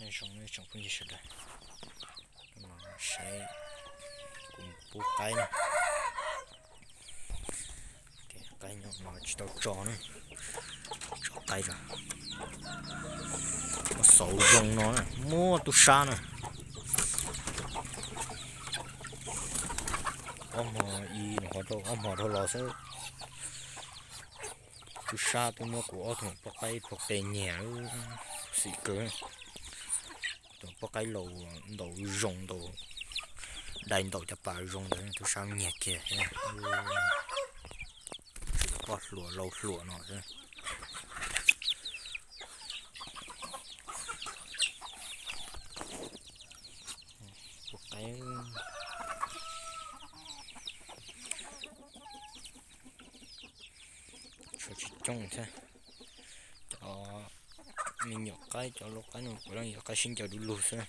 Zoo tsoom phooj ywg sawv daws, saib kuv pub qaib na. Qaib nyob no tsis tau tso na, tso qaib tso. Muab xauv zoo no na, muab tub sab na. Ob hmo, ib hmo rau ob hmo dhau los xwb, tub sab twb muab kuv ob tug poj qaib pog qe nyiag, xim kawg. Tus poj qaib laus ntaus zoo ntaus, dai ntaus cov pas zoo ntawd tub sab nyiag kiag thiab. Poj hluas laus hluas no xwb. Poj qaib tshuav tsis coob thiab. Cov me nyuam qaib, cov lau qaib no puav leej yog qaib sib ncaws du lug xwb.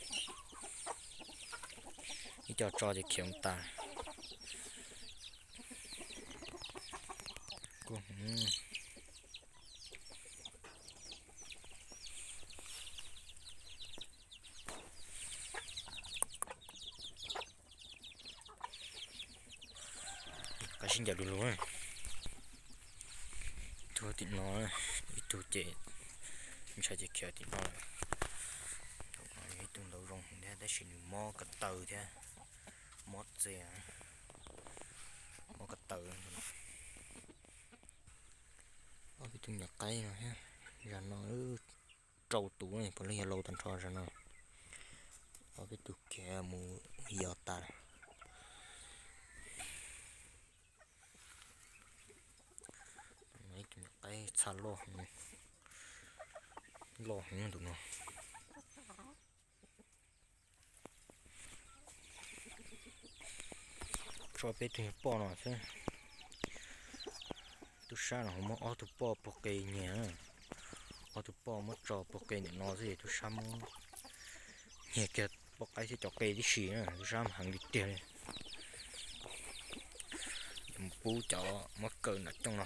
Ib co tso ces khiav tas. Qaib sib ncaws du lug. Ib tug tim no, ib tug ces ntshai ces khiav tim no lawm. Ib tug ntawd zoo thiab tab sis nws mob ko taw thiab, mob txias, mob ko taw. Ob peb tug nyuam qaib no thiab, zag no rau tus puav leej yog lau tag nrho zag no. Ob peb tug khiav mus yos tas. Ib tug nyuam qaib txha loj, loj heev tus no. Tso peb tug poj no xwb. Tub sab no ho muab ob tug poj pog qe nyiag, ob tug poj muab tso pog qe ntawm no xwb es tub sab muab nyiag kiag poj qaib thiab cov qe tib si na, tub sab heev li tiag li. Yuav mus pub cov muab kaw nram cooj no,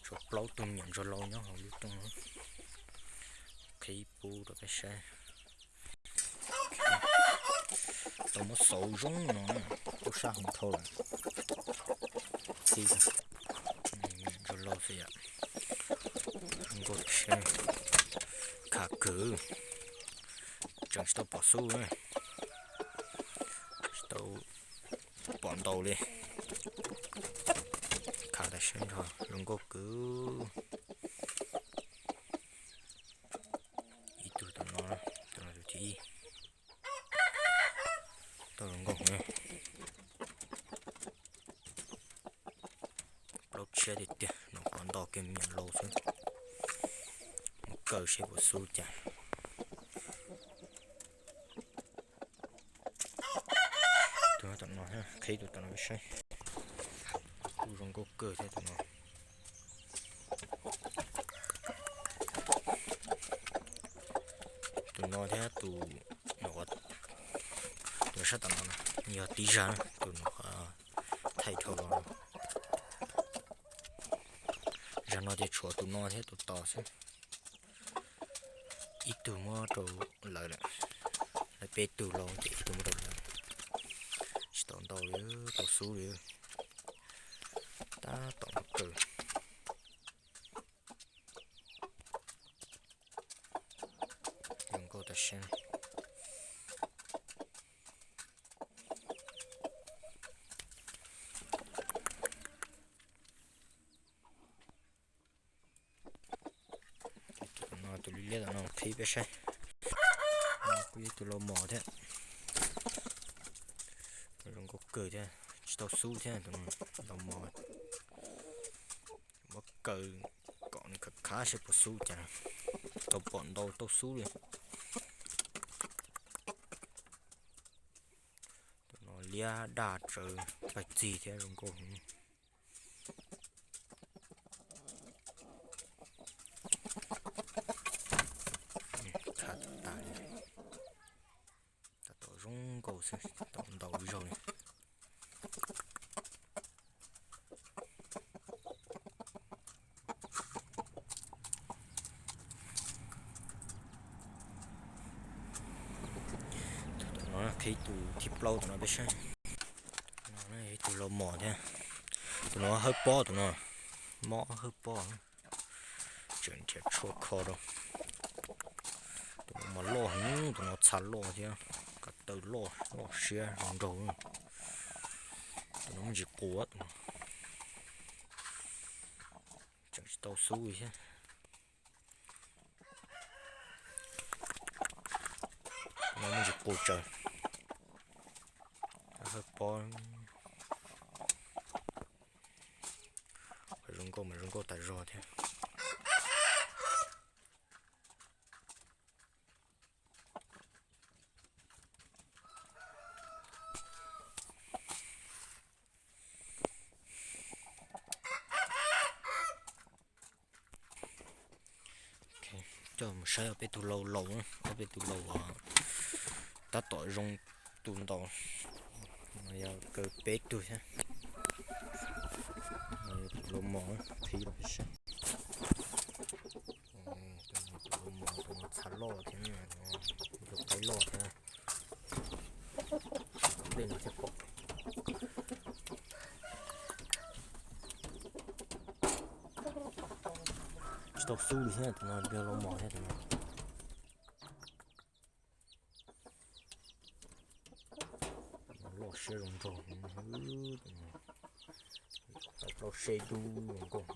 tshuav plaub tug me nyuam ntsuag lau nyob hauv lub cooj no. Qhib pub rau peb saib. Tau muab xauv zoo no, tub sab heev dhau lawm. Qhib, ntsuag lau xwb yom. Nkauj tas seb, khav kawg, tseem tsis tau pom xub, tsis tau pom ntaus li. Khav tas seb nrho, zoo nkauj kawg. Ib tug tom no, tom no tus thib ib. Tau zoo nkauj heev. Plaub tshiab tiag tiag, nws qhuav nto kiag me nyuam lau xwb. Muab kaw seb puas xub cas. Tus tom no, qhib tus tom no saib. Kuj zoo nkauj kawg thiab tus no. Tus no thiab tus, tus sab tom no yog tib zag, tus no thaij dhau los. Zag no ces tshuav tus no thiab tus tos xwb. Ib tug muab rau lawv lawm, lawv peb tug los ces ib tug muab rau lawv. Tsis tau ntau li, tau xub li. Tab tom kaw. Zoo nkauj tas seb. Tus liab liab tom no qhib peb saib. Kuj yog tus lau mos thiab. Zoo nkauj kawg thiab, tsis tau xub thiab tus no, lau mos. Muab kaw kom nws khav khav seb puas xub cas. Tau pom ntau tau xub li. Tus no liab daj tsawv pais txig thiab zoo nkauj heev. Khav tas li. Tab tom zoo nkauj xwb, tau ntau zaug li. Qhib tus thib plaub tus no peb saib. Ib tug lau mos thiab. Tus no hawb pob tus no. Mob hawb pob. Tseem nrhiav tshuaj kho rau. Tus no mas loj heev, tus no txha loj thiab. Ko taw loj, loj siab zoo nraug. Tus no me ntsis qus tus no. Tseem tsis tau xub li thiab. No me ntsis qus tsawv. Hawb pob. Zoo nkauj mas zoo nkauj tas zog thiab. Coj mus saib ob peb tug lau laus, ob peb tug laus tab tom zoo tu ntaus. Yog kaw peb tug thiab. Lau mos qhib los peb saib. Tus lau mos tus no txha loj thiab, tus qaib loj thiab. Dej no thiaj pom. Tsis tau xub li thiab, tus no lau mos thiab tus no. Loj siab zoo nraug, plaub seb dub zoo nkauj.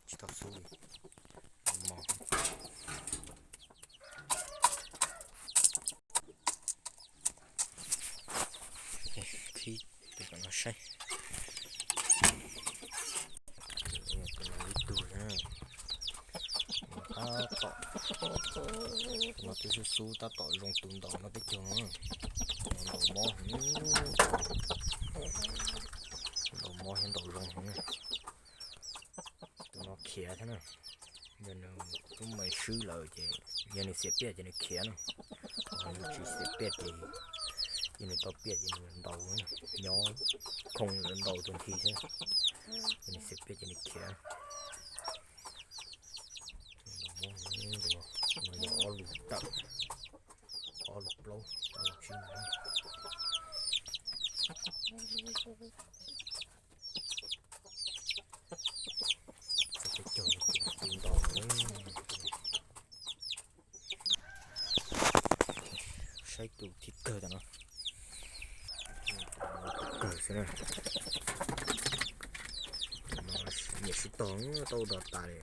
Tsis tau xub li. Qhib tus no saib. Tus no ib tug na. Tab tom, tus no twb xub xub tab tom zoo tus ntaus no peb caug no. Ntaus mob, ntaus mob thiab ntaus zoo heev. Tus no khiav thiab na. Yog nws lub me swb lawm ces yog nws xiam piaj ces nws khiav na. Ho nws tsis xiam piaj ces, yog nws tau piaj ces nws ntaus, nyob khoom lawv ntaus tus nthi xwb. Yog nws xiam piaj ces nws khiav. Ntaus mob, no yog ob lus tawm, ob lus plaub, ob lus tsib no. Txog peb caug no ces tu ntaus. Saib tus thib kawg tam no. Tus kawg xwb na. Nyiam sib tog, tau ua dog tas li.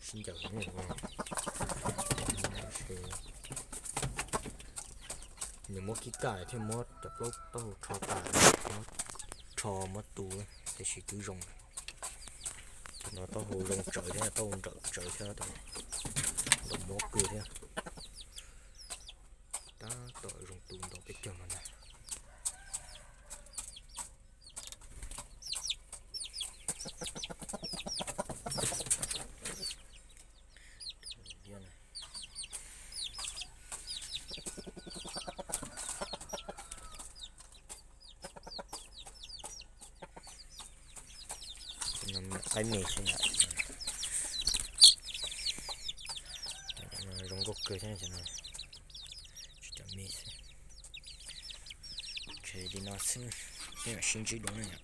Sib ncaws. Nws muab kib kaj thiaj muab cov plaub taub hau rho tas, muab rho muab tu, tiam sis twb zoo. Tus no taub hau zoo tsawv thiab, taub hau nrawm tsawv thiab, ntaus mob kawg thiab. Tab tom zoo tu ntaus peb caug no ntag. Qaib me xwb, zoo nkauj kawg thiab no. Tsis cov me xwb. Li no xwb, peb mam sib ntsib dua na yom.